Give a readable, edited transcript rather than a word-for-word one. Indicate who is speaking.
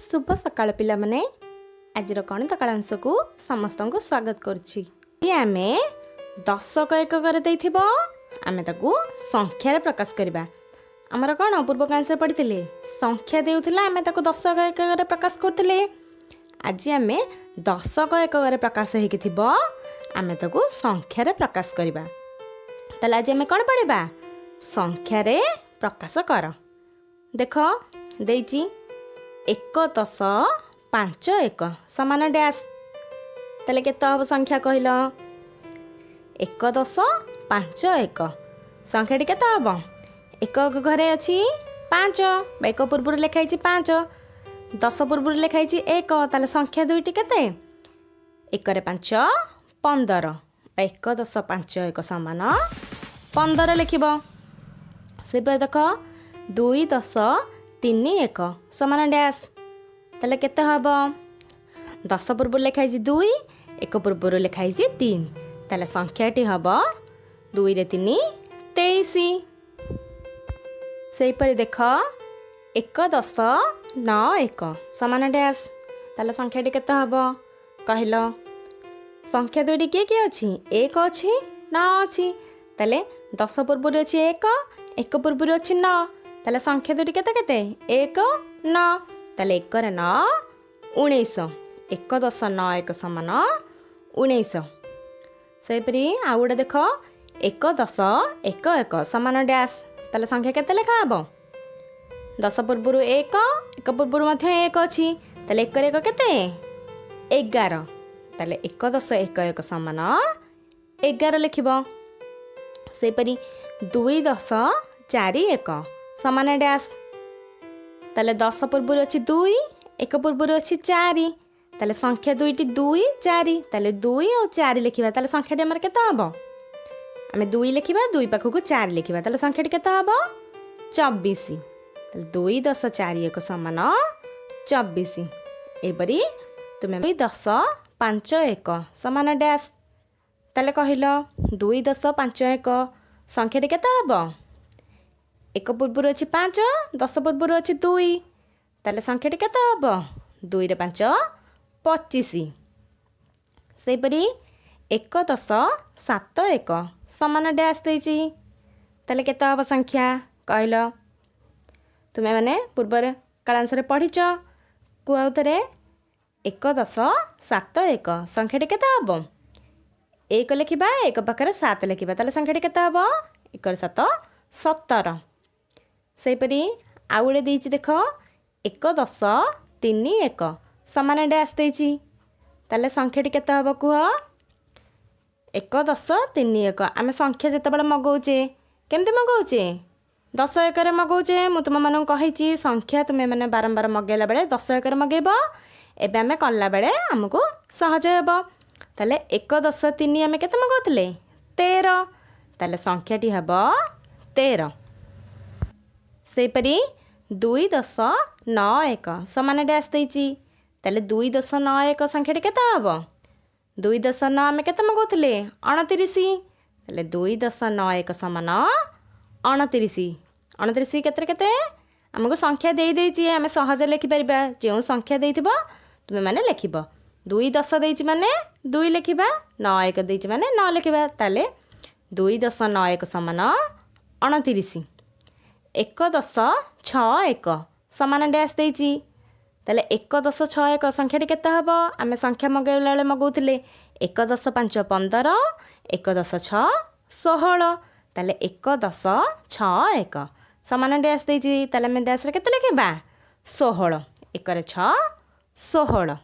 Speaker 1: ଶୁଭ ସକାଳ ପିଲାମାନେ। ଆଜିର ଗଣିତ କାଳାଂଶକୁ ସମସ୍ତଙ୍କୁ ସ୍ୱାଗତ କରୁଛି। ଆମେ ଦଶକ ଏକକରେ ଦେଇଥିବ, ଆମେ ତାକୁ ସଂଖ୍ୟାରେ ପ୍ରକାଶ କରିବା। ଆମର କ'ଣ ପୂର୍ବ କାଳାଂଶରେ ପଢ଼ିଥିଲେ? ସଂଖ୍ୟା ଦେଉଥିଲା, ଆମେ ତାକୁ ଦଶକ ଏକକରେ ପ୍ରକାଶ କରୁଥିଲେ। ଆଜି ଆମେ ଦଶକ ଏକକରେ ପ୍ରକାଶ ହେଇକି ଥିବ, ଆମେ ତାକୁ ସଂଖ୍ୟାରେ ପ୍ରକାଶ କରିବା। ତାହେଲେ ଆଜି ଆମେ କ'ଣ ପଢ଼ିବା? ସଂଖ୍ୟାରେ ପ୍ରକାଶ କର। ଦେଖ, ଦେଇଛି 1.51 ସମାନ ଡ୍ୟାସ୍। ତାହେଲେ କେତେ ହେବ ସଂଖ୍ୟା କହିଲ? 1.51 ସଂଖ୍ୟାଟି କେତେ ହେବ? ଏକ ଘରେ ଅଛି ପାଞ୍ଚ ବା ଏକ ପୂର୍ବରୁ ଲେଖା ହେଇଛି ପାଞ୍ଚ, ଦଶ ପୂର୍ବରୁ ଲେଖା ହେଇଛି ଏକ। ତାହେଲେ ସଂଖ୍ୟା ଦୁଇଟି କେତେ? ଏକରେ ପାଞ୍ଚ 15 ବା 1.51 ସମାନ 15 ଲେଖିବ। ସେପରି ଦେଖ, 2.31 ସମାନ ଡ୍ୟାସ୍। ତାହେଲେ କେତେ ହେବ? ଦଶ ପୂର୍ବରୁ ଲେଖା ହେଇଛି ଦୁଇ, ଏକ ପୂର୍ବରୁ ଲେଖା ହେଇଛି ତିନି। ତାହେଲେ ସଂଖ୍ୟାଟି ହେବ ଦୁଇରେ ତିନି 23। ସେହିପରି ଦେଖ, 1.91 ସମାନ ଡ୍ୟାସ୍। ତାହେଲେ ସଂଖ୍ୟାଟି କେତେ ହେବ କହିଲ? ସଂଖ୍ୟା ଦୁଇଟି କିଏ କିଏ ଅଛି? ଏକ ଅଛି, ନଅ ଅଛି। ତାହେଲେ ଦଶ ପୂର୍ବରୁ ଅଛି ଏକ, ଏକ ପୂର୍ବରୁ ଅଛି ନଅ। ତାହେଲେ ସଂଖ୍ୟା ଦୁଇଟି କେତେ କେତେ? ଏକ, ନଅ। ତାହେଲେ ଏକରେ ନଅ 19। 1.91 ସମାନ 19। ସେହିପରି ଆଉ ଗୋଟେ ଦେଖ, 1.11 ସମାନ ଡ୍ୟାସ୍। ତାହେଲେ ସଂଖ୍ୟା କେତେ ଲେଖା ହେବ? ଦଶ ପୂର୍ବରୁ ଏକ, ଏକ ପୂର୍ବରୁ ମଧ୍ୟ ଏକ ଅଛି। ତାହେଲେ ଏକରେ ଏକ କେତେ? 11। ତାହେଲେ 1.11 ସମାନ 11 ଲେଖିବ। ସେହିପରି 2.41 ସମାନ ଡ୍ୟାସ୍। ତାହେଲେ ଦଶ ପୂର୍ବରୁ ଅଛି ଦୁଇ, ଏକ ପୂର୍ବରୁ ଅଛି ଚାରି। ତାହେଲେ ସଂଖ୍ୟା ଦୁଇଟି ଦୁଇ, ଚାରି। ତାହେଲେ ଦୁଇ ଆଉ ଚାରି ଲେଖିବା। ତାହେଲେ ସଂଖ୍ୟାଟି ଆମର କେତେ ହେବ? ଆମେ ଦୁଇ ଲେଖିବା, ଦୁଇ ପାଖକୁ ଚାରି ଲେଖିବା। ତାହେଲେ ସଂଖ୍ୟାଟି କେତେ ହେବ? 24। ତାହେଲେ 2.41 ସମାନ 24। ଏହିପରି ତୁମେ 2.51 ସମାନ ଡ୍ୟାସ୍। ତାହେଲେ କହିଲ, 2.51 ସଂଖ୍ୟାଟି କେତେ ହେବ? ଏକ ପୂର୍ବରୁ ଅଛି ପାଞ୍ଚ, ଦଶ ପୂର୍ବରୁ ଅଛି ଦୁଇ। ତାହେଲେ ସଂଖ୍ୟାଟି କେତେ ହେବ? ଦୁଇରେ ପାଞ୍ଚ 25। ସେହିପରି 1.71 ସମାନ ଡ୍ୟାସ୍ ଦେଇଛି। ତାହେଲେ କେତେ ହେବ ସଂଖ୍ୟା କହିଲ? ତୁମେମାନେ ପୂର୍ବରେ କାଳାଂଶରେ ପଢ଼ିଛ। କୁହ ଆଉ ଥରେ, 1.71 ସଂଖ୍ୟାଟି କେତେ ହେବ? ଏକ ଲେଖିବା, ଏକ ପାଖରେ ସାତ ଲେଖିବା। ତାହେଲେ ସଂଖ୍ୟାଟି କେତେ ହେବ? ଏକରେ ସାତ 17। ସେହିପରି ଆଉ ଗୋଟେ ଦେଇଛି ଦେଖ, 1.31 ସମାନ ଡ୍ୟାସ୍ ଦେଇଛି। ତାହେଲେ ସଂଖ୍ୟାଟି କେତେ ହେବ କୁହ? 1.31। ଆମେ ସଂଖ୍ୟା ଯେତେବେଳେ ମଗଉଛେ, କେମିତି ମଗଉଛେ? ଦଶ ଏକରେ ମଗଉଛେ। ମୁଁ ତୁମମାନଙ୍କୁ କହିଛି, ସଂଖ୍ୟା ତୁମେମାନେ ବାରମ୍ବାର ମଗେଇଲା ବେଳେ ଦଶ ଏକରେ ମଗେଇବ। ଏବେ ଆମେ କଲାବେଳେ ଆମକୁ ସହଜ ହେବ। ତାହେଲେ 1.3 ଆମେ କେତେ ମଗାଉଥିଲେ? 13। ତାହେଲେ ସଂଖ୍ୟାଟି ହେବ 13। ସେହିପରି 2.91 ସମାନ ଡ୍ୟାସ୍ ଦେଇଛି। ତାହେଲେ 2.91 ସଂଖ୍ୟାଟି କେତେ ହେବ? 2.9 ଆମେ କେତେ ମଗାଉଥିଲେ? 29। ତାହେଲେ 2.91 ସମାନ 29। 29 କେତେରେ କେତେ? ଆମକୁ ସଂଖ୍ୟା ଦେଇଦେଇଛି, ଆମେ ସହଜରେ ଲେଖିପାରିବା। ଯେଉଁ ସଂଖ୍ୟା ଦେଇଥିବ, ତୁମେମାନେ ଲେଖିବ। ଦୁଇ ଦଶ ଦେଇଛି ମାନେ ଦୁଇ ଲେଖିବା, ନଅ ଏକ ଦେଇଛି ମାନେ ନଅ ଲେଖିବା। ତାହେଲେ 2.91 ସମାନ 29। 1.61 ସମାନ ଡ୍ୟାସ୍ ଦେଇଛି। ତାହେଲେ 1.61 ସଂଖ୍ୟାଟି କେତେ ହେବ? ଆମେ ସଂଖ୍ୟା ମଗାଇଲା ବେଳେ ମଗାଉଥିଲେ ଏକ ଦଶ ପାଞ୍ଚ 15, ଏକ ଦଶ ଛଅ 16। ତାହେଲେ 1.61 ସମାନ ଡ୍ୟାସ୍ ଦେଇଛି। ତାହେଲେ ଆମେ ଡ୍ୟାସ୍ରେ କେତେ ଲେଖିବା? 16। ଏକରେ ଛଅ 16।